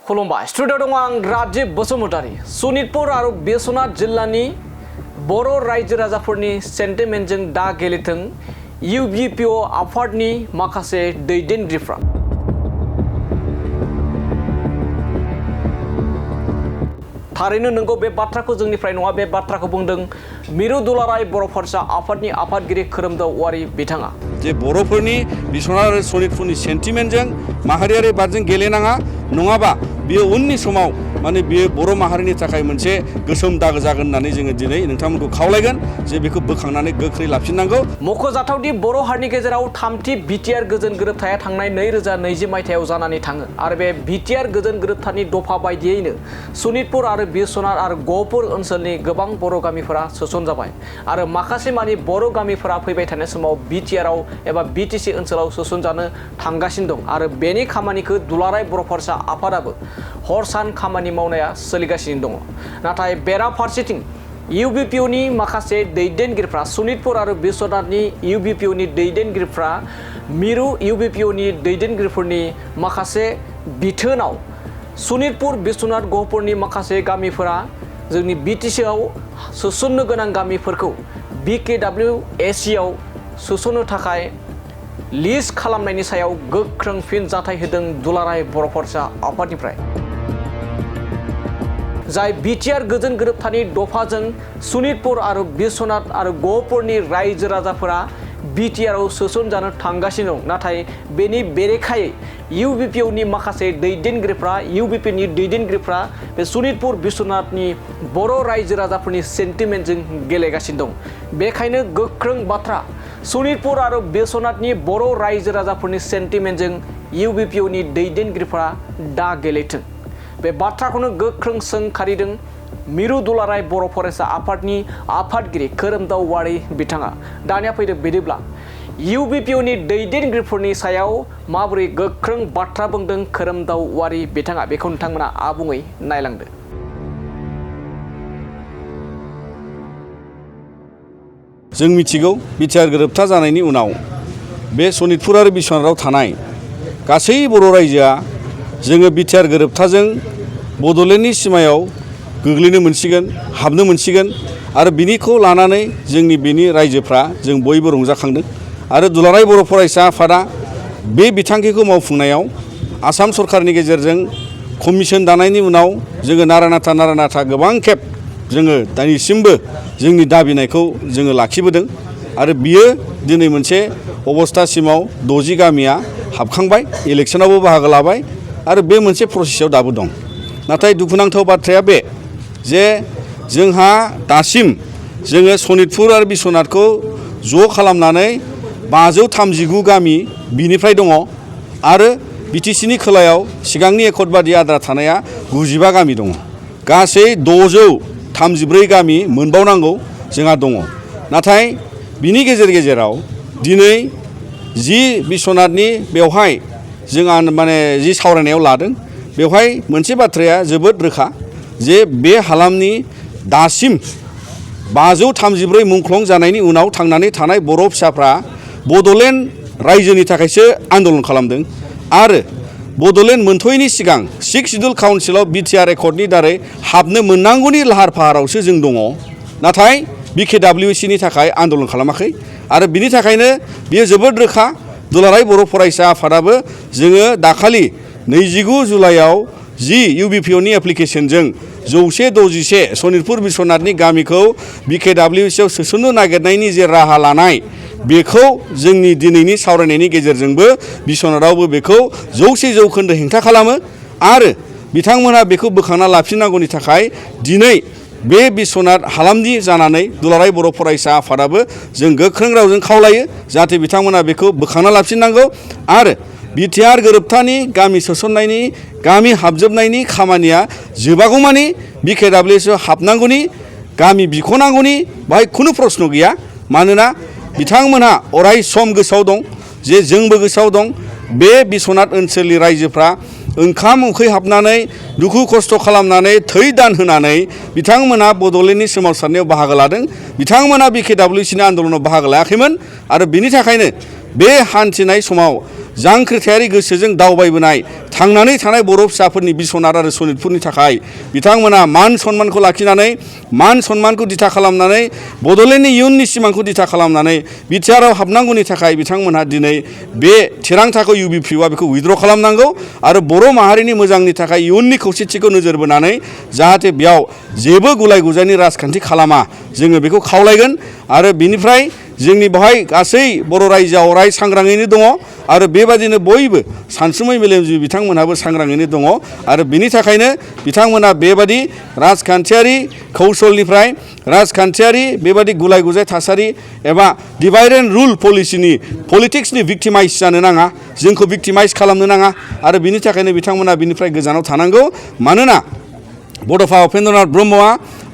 खुलुमबाय स्टुडिअ दङ आं राजिब बसुमतारी सनितपुर आरो बिश्वनाथ जिल्लानि बर' रायजो राजाफोरनि सेन्टिमेन्टजों दा गेलेथों इउबिपिअ आफादनि माखासे दैदेनगिरिफ्रा थारैनो नंगौ बे बाथ्राखौ जोंनिफ्राय नङा बे बाथ्राखौ बुंदों मिरु दुलाराय बर' फरायसा आफादनि आफादगिरि खोरोमदाव औवारि बिथाङा जे बर'फोरनि बिश्वनाथ आरो सनितपुरनि सेन्टिमेन्टजों माहारियारि बादजों गेलेनाङा नङाबा बियो उननि समाव माने बियो बर' माहारिनि थाखाय मोनसे गोसोम दागो जागोन होननानै जोङो दिनै नोंथांमोनखौ खावलायगोन जे बेखौ बोखांनानै गोख्रै लाफिननांगौ। मख'जाथावदि बर' हारिनि गेजेराव थामथि बिटिआर गोजोन गोरोबथाया थांनाय 2020 मायथाइयाव जानानै थाङो आरो बे बिटिआर गोजोन गोरोबथानि दफा बायदियैनो सनितपुर आरो बिश्वनाथ आरो गहपुर ओनसोलनि गोबां बर' गामिफोरा सोसनजाबाय आरो माखासे मानि बर' गामिफोरा फैबाय थानाय समाव बिटिआरआव एबा बिटिसि ओनसोलाव सोसनजानो थांगासिनो दं आरो बेनि खामानिखौ दुलाराय बर' फरायसा आफादाबो हर सान खामानि मावनाया सोलिगासिनो दङ। नाथाय बेराफारसेथिं इउबिपिअनि माखासे दैदेनगिरिफ्रा सनितपुर आरो बिश्वनाथनि इउबिपिअनि दैदेनगिरिफ्रा मिरु इउबिपिअनि दैदेनगिरिफोरनि माखासे बिथोनाव सनितपुर बिश्वनाथ गहपुरनि माखासे गामिफोरा जोंनि बिटिसिआव सोसननो गोनां गामिफोरखौ BKWACआव सोसननो थाखाय लिस्ट खालामनायनि सायाव गोख्रों फिनजाथाय होदों दुलाराय बर' फरायसा आफादनिफ्राय। जाय बिटिआर गोजोन गोरोबथानि दफाजों सनितपुर आरो बिश्वनाथ आरो गहपुरनि रायजो राजाफोरा बिटिआरआव सोसनजानो थांगासिनो दं। नाथाय बेनि बेरेखायै इउबिपिअनि माखासे दैदेनगिरिफ्रा बे सनितपुर बिश्वनाथनि बर' रायजो राजाफोरनि सेन्टिमेन्टजों गेलेगासिनो दं। बेखायनो गोख्रों बाथ्रा सनितपुर आरो बिश्वनाथनि बर' रायजो राजाफोरनि सेन्टिमेन्टजों इउबिपिअनि दैदेनगिरिफ्रा दा गेलेथों बे बाथ्राखौनो गोख्रों सोंखारिदों मिरु दुलाराय बर' फरायसा आफादनि आफादगिरि खोरोमदाव औवारि बिथाङा। दानिया फैदो बिदिब्ला इउबिपिअनि दैदेनगिरिफोरनि सायाव माबोरै गोख्रों बाथ्रा बुंदों खोरोमदाव औवारि बिथाङा बेखौ नोंथांमोना आबुङै नायलांदो। जों मिथिगौ बिटिआर गोरोबथा जानायनि उनाव बे सनितपुर आरो बिश्वनाथआव थानाय गासै बर' रायजोआ जोङो बिटिआर गोरोबथाजों बड'लेण्डनि सिमायाव गोग्लैनो मोनसिगोन हाबनो मोनसिगोन आरो बिनिखौ लानानै जोंनि बेनि रायजोफ्रा जों बयबो रंजाखांदों आरो दुलाराय बर' फरायसा आफादा बे बिथांखिखौ मावफुंनायाव आसाम सरकारनि गेजेरजों कमिसन दानायनि उनाव जोङो नारा नाथा गोबां खेब जोङो दासिमबो जोंनि दाबिनायखौ जोङो लाखिबोदों आरो बियो दिनै मोनसे अबस्थासिमाव 60 गामिया हाबखांबाय इलेक्सनावबो बाहागो लाबाय आरो बे मोनसे प्रसेसआव दाबो दं। नाथाय दुखुनांथाव बाथ्राया बे जे जोंहा दासिम जोङो सनितपुर आरो बिश्वनाथखौ ज' खालामनानै 539 गामि बिनिफ्राय दङ आरो बिटिसिनि खोलायाव सिगांनि एकट बादि आद्रा थानाया 95 गामि दङ। गासै 634 गामि मोनबावनांगौ जोंहा दङ। नाथाय बिनि गेजेराव दिनै जि बिश्वनाथनि बेवहाय जोंहा माने जि सावरायनायाव लादों बेवहाय मोनसे बाथ्राया जोबोद रोखा जे बे हालामनि दासिम 534 मुंख्लं जानायनि उनाव थांनानै थानाय बर' फिसाफ्रा बड'लेण्ड रायजोनि थाखायसो आन्दलन खालामदों आरो बड'लेण्ड मोनथ'यैनि सिगां 6 सिडुल काउन्सिलाव बिटिआर एकर्डनि दारै हाबनो मोननांगौनि लाहार फाहारावसो जों दङ। नाथाय BKWACनि थाखाय आन्दलन खालामाखै आरो बिनि थाखायनो बियो जोबोद रोखा दुलाराय बर' फरायसा आफादाबो जोङो दाखालि 29 जुलाइआव जि इउबिपिअनि एप्लिकेसनजों 161 सनितपुर बिश्वनाथनि गामिखौ BKWACआव सोसननो नागिरनायनि जे राहा लानाय बेखौ जोंनि दिनैनि सावरायनायनि गेजेरजोंबो बिश्वनाथआवबो बेखौ 100% हेंथा खालामो आरो बिथांमोनहा बेखौ बोखांना लाफिननांगौनि थाखाय दिनै बे बिश्वनाथ हालामनि जानानै दुलाराय बर' फरायसा आफादाबो जों गोख्रों रावजों खावलायो जाहाथे बिथांमोना बेखौ बोखांना लाफिननांगौ आरो बिटिआर गोरोबथानि गामि सोसननायनि गामि हाबजोबनायनि खामानिया जोबागौमानि BKWACआव हाबनांगौनि गामि बिख'नांगौनि बाहाय खुनु प्रश्न गैया। मानोना बिथांमोनहा अराय सम गोसोआव दं जे जोंबो गोसोआव दं बे बिश्वनाथ ओनसोलनि रायजोफ्रा ओंखाम उखै हाबनानै दुखु खस्थ' खालामनानै थै दान होनानै बिथांमोना बड'लेण्डनि सोमावसारनायाव बाहागो लादों। बिथांमोना BKWACनि आन्दलनाव बाहागो लायाखैमोन आरो बिनि थाखायनो बे हान्थिनाय समाव जांख्रिथायारि गोसोजों दावबायबोनाय थांनानै थानाय बर' फिसाफोरनि बिस्वनाथ आरो सनितपुरनि थाखाय बिथांमोना मान सन्मानखौ लाखिनानै मान सन्मानखौ दिथा खालामनानै बड'लेण्डनि इयुननि सिमांखौ दिथा खालामनानै बिटिआरआव हाबनांगौनि थाखाय बिथांमोनहा दिनै बे थिरांथाखौ UBPआ बेखौ उइथड्र खालामनांगौ आरो बर' माहारिनि मोजांनि थाखाय इयुननि खौसेथिखौ नोजोर बोनानै जाहाथे बेयाव जेबो गुलाय गुजायनि राजखान्थि खालामा जोङो बेखौ खावलायगोन आरो बिनिफ्राय जोंनि बेवहाय गासै बर' रायजोआव अराय सांग्राङैनो दङ आरो बेबादिनो बयबो सानसुमै मेलेमजिबि बिथांमोनहाबो सांग्राङैनो दङ आरो बिनि थाखायनो बिथांमोना बेबादि राजखान्थियारि कौशलनिफ्राय राजखान्थियारि बेबादि गुलाय गुजाय थासारि एबा डिभाइड एन्ड रुल पलिटिक्सनि भिक्टिमाइज जानो नाङा जोंखौ भिक्टिमाइज खालामनो नाङा आरो बिनि थाखायनो बिथांमोना बिनिफ्राय गोजानाव थानांगौ मानोना बड'फा उपेन्द्रनाथ ब्रह्मआ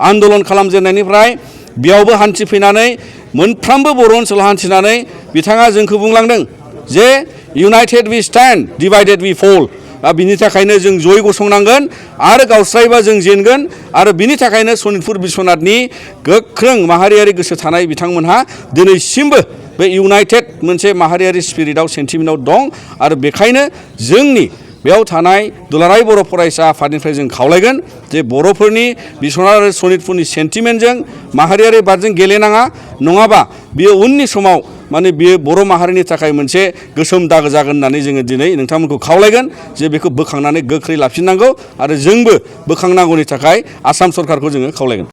आन्दलन खालामजेननायनिफ्राय बेयावबो हान्थिफैनानै मोनफ्रोमबो बर' ओनसोलाव हान्थिनानै बिथाङा जोंखौ बुंलांदों जे united we stand divided we fall बिनि थाखायनो जों जयै गसंनांगोन आरो गावस्रायोबा जों जेनगोन आरो बिनि थाखायनो सनितपुर बिस्वनाथनि गोख्रों माहारियारि गोसो थानाय बिथांमोनहा दिनैसिमबो बे इउनाइटेड मोनसे माहारियारि स्पिरिटआव सेन्टिमेन्टआव दं आरो बेखायनो जोंनि बेयाव थानाय दुलाराय बर' फरायसा आफादनिफ्राय जों खावलायगोन जे बर'फोरनि बिस्वनाथ आरो सनितपुरनि सेन्टिमेन्टजों माहारियारि बादजों गेलेनाङा नङाबा बियो उननि समाव माने बियो बर' माहारिनि थाखाय मोनसे गोसोम दागो जागोन होननानै जोङो दिनै नोंथांमोनखौ खावलायगोन जे बेखौ बोखांनानै गोख्रै लाफिननांगौ आरो जोंबो बोखांनांगौनि थाखाय आसाम सरकारखौ जोङो खावलायगोन।